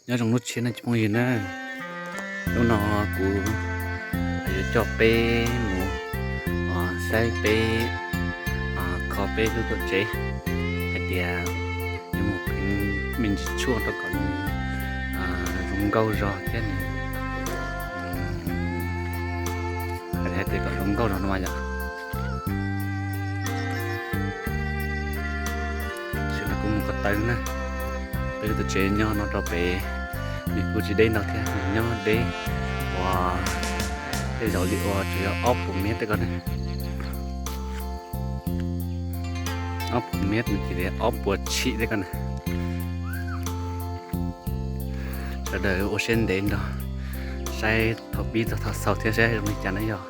Nyob zoo lub tshiab no cov phooj ywg na, hnub no kuv yuav coj peb mus saib peb, kho peb lub tuam tsev hais tias yuav mus pheev me ntsis tshuaj rau kom nws zoo nkauj zog thiab nws, hais tias kom zoo nkauj zog no mas yom. Tam sim no kuv mus ko taw na, peb lub tuam tsev nyob no rau pem, nws kuj tsis deb ntau thiab, nws nyob deb uas tej zaum li uas tsuas yog ob puas mev tej ko na. Ob puas mev no ces li ob puas tshim tej ko na. Sawv daws ua siab ntev nrog saib thaum pib txog thaum xaus thiab saib zoo li cas na yog.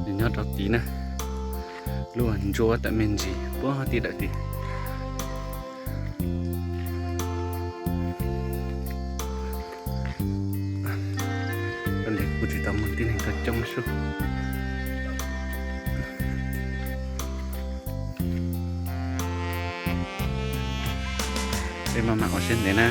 Nws nyob rau tid na, lub ntsuab tawm me ntsis puag tib dawm tid. Kuv tsis tau muaj tib neeg tuaj coob sub. Peb maj mam ua siab ntev na.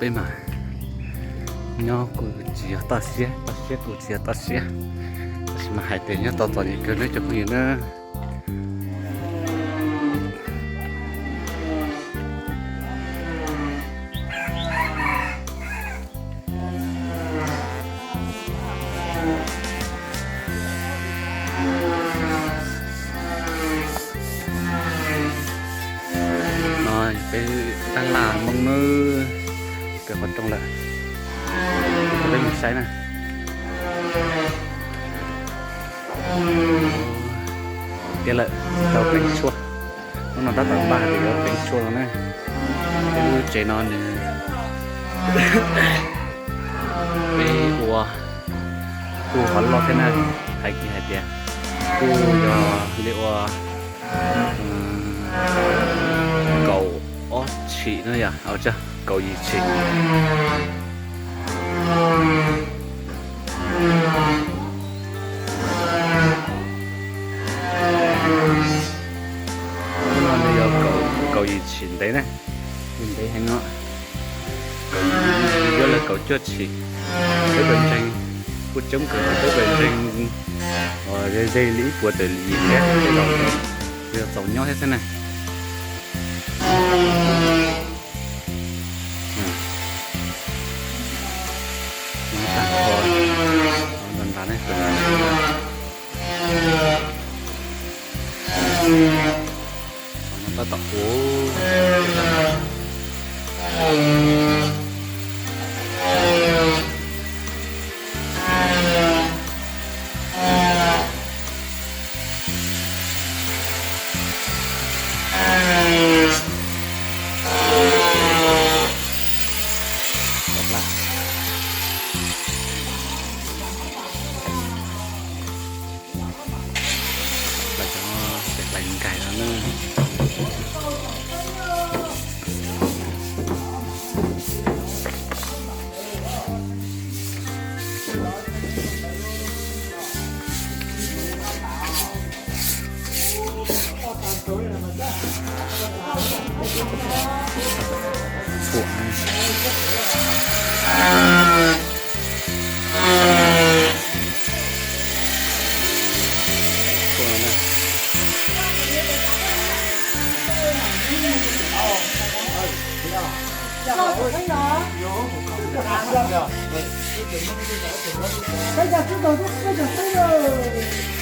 Peb mas nyob kuj tsis yog toj siab, toj siab kuj tsis yog toj siab, tab sis mas hais tias nyob tau txom nyem kawg nawb cov phooj ywg na. No peb tab laj Hmoob nawb, kawg qhov rooj lawm, peb mus saib na. Tiag lawm, tau pheev tshuaj. Hnub no tab tom npaj hais tias yuav pheev tshuaj no na. Peb lub tsev no nws, peb ua kuj qhov loj thiab na, hais kiag hais tias kuj yog li ua kaum ob tshim no yom, kaum yim tshim. Hnub no nws yog kaum yim tshim ntev na, ntev heev no. Yuav lawm kaum cuaj tshim, peb pawg ntseeg kuj coob kawg, peb pawg ntseeg uas ze ze li ib puas tawm li yim thiab, tej zaum yog txaus nyob thiab xwb na. Tag nrho nrad ne, tab tom ua. Nkais no na. Phuam. Phuam na. Cov neeg tuaj ces tab tom nyob.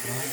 Tshuaj,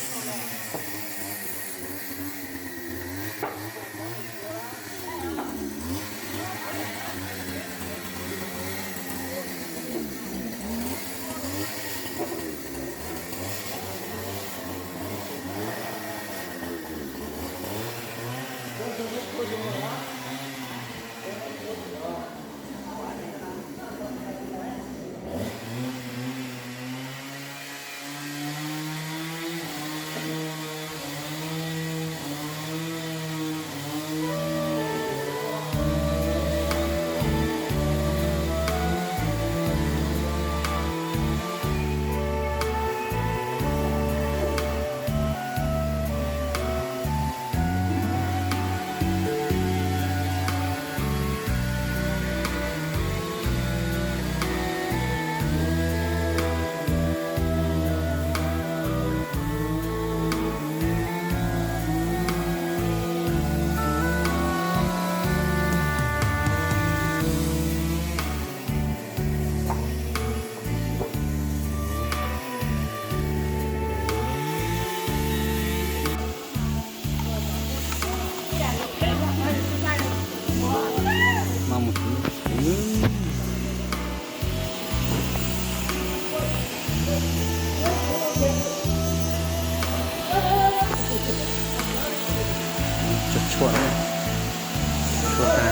tshuaj tag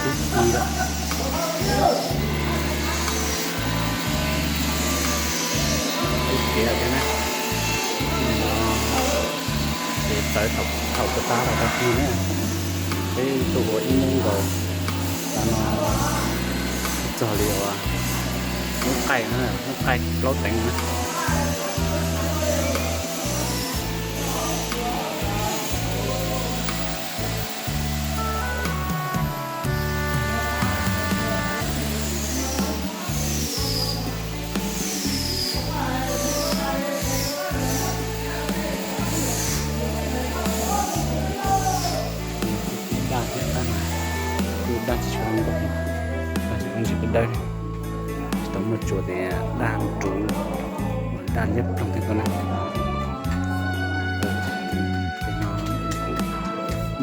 ces twb ci lawm. Ib kev lawm thiab na. Ces txawv thaum puas tag los tag kis na. Peb tuaj ua ib hnub nkaus, no txog li uas hnub qaij na, hnub qaij plaub teev na. Daj thiab tab mas kuj daj tsis tshua zoo nkauj, daj tsis zoo ntshe peb dawb, tsis tau muaj tsuas ces daj ruv, daj liab ploog thiab koj na.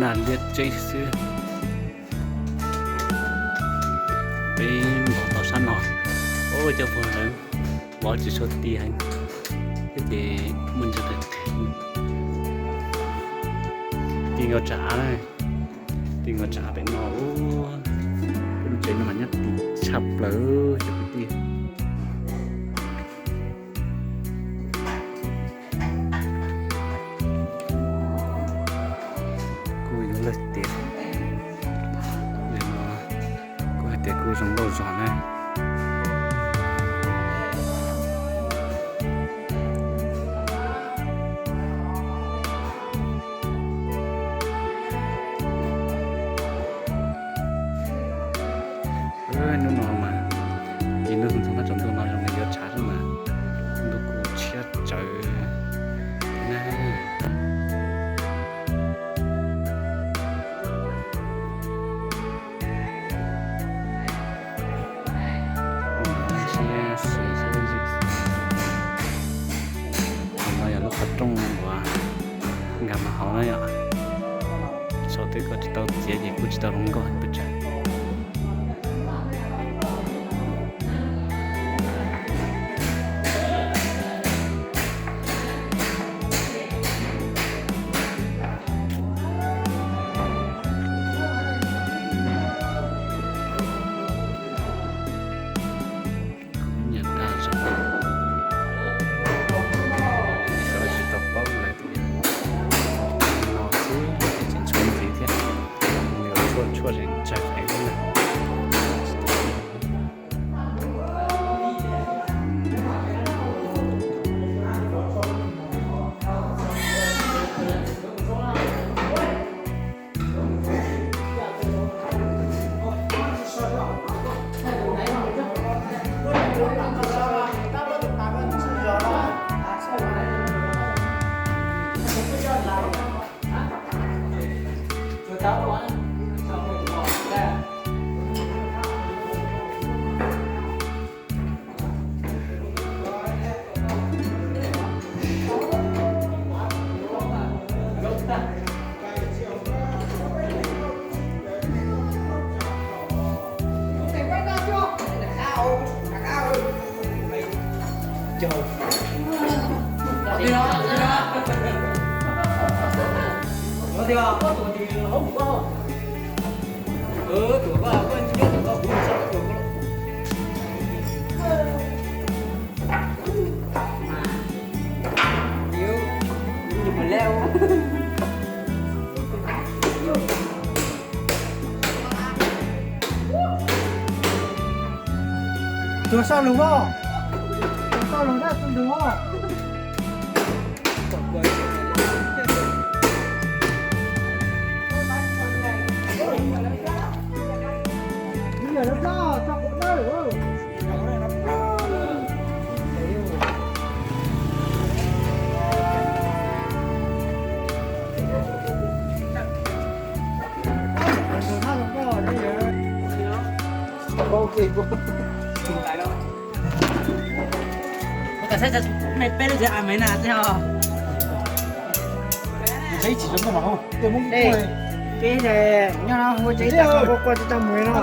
Daj liab tseb xwb. Peb npog tau sab no, ua cov pog lawv vov tsis tshua ti heev, thiab ces muaj ntsis qis qis. Ti nkaus tsam av, ti nkaus tsam av pem no, lub tsev no mas nyob ti tshaj plaws cov kwv tij. Kuj yuav lawm tiag, kuj hais tias kuj zoo nkauj zog na. Hnub no mas, ces ntuj txoov txoov tab tsaus ntuj no zoo li yuav tshav xwb mas, ntuj kuj tshiab tsawv na. No yog lub qhov rooj uas nkag mus hauv na yom. Sau twb koj tsis tau txiav ces kuj tsis tau zoo nkauj pes tsawg. Kuv nyam daj zog, xyov tsis tau paub lawm tias no xwb ces tsis ntshua ntxiv thiab. Nws tshuaj tshuaj zeeg tsawg Tuag soj lug mog. Tuag soj lug na tus ntug mog. Peb lub tsev a me na, peb nyob no hu tsis tau mus no.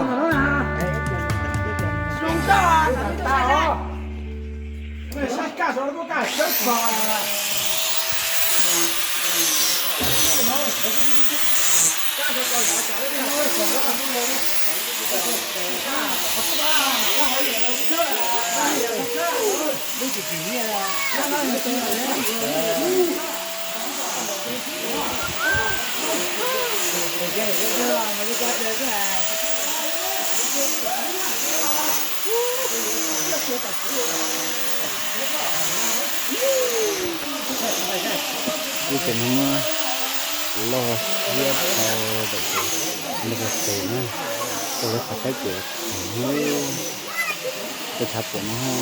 Ib txhia no muab loj thiab tau ntawm tus npawg tes na, tau lawv qhov saib ces hnub peb tshav puam no,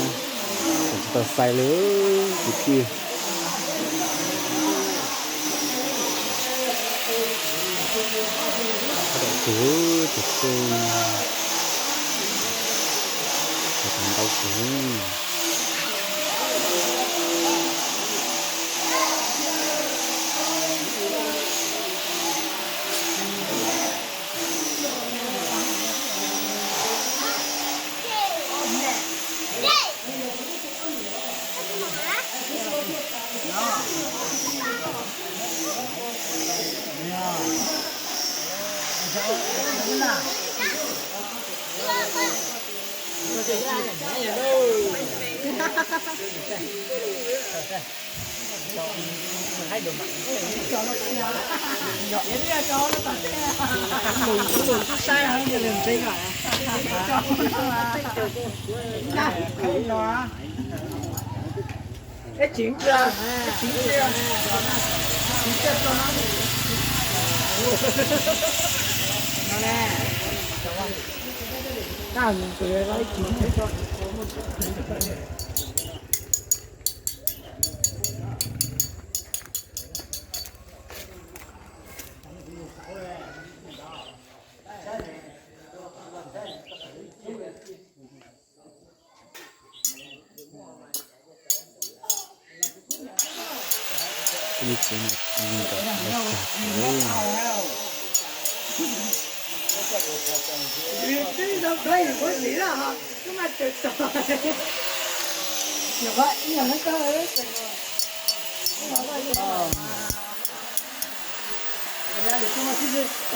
ces tsis tau xais li kwv tij. Thaum kug tus xu tus ntau kug.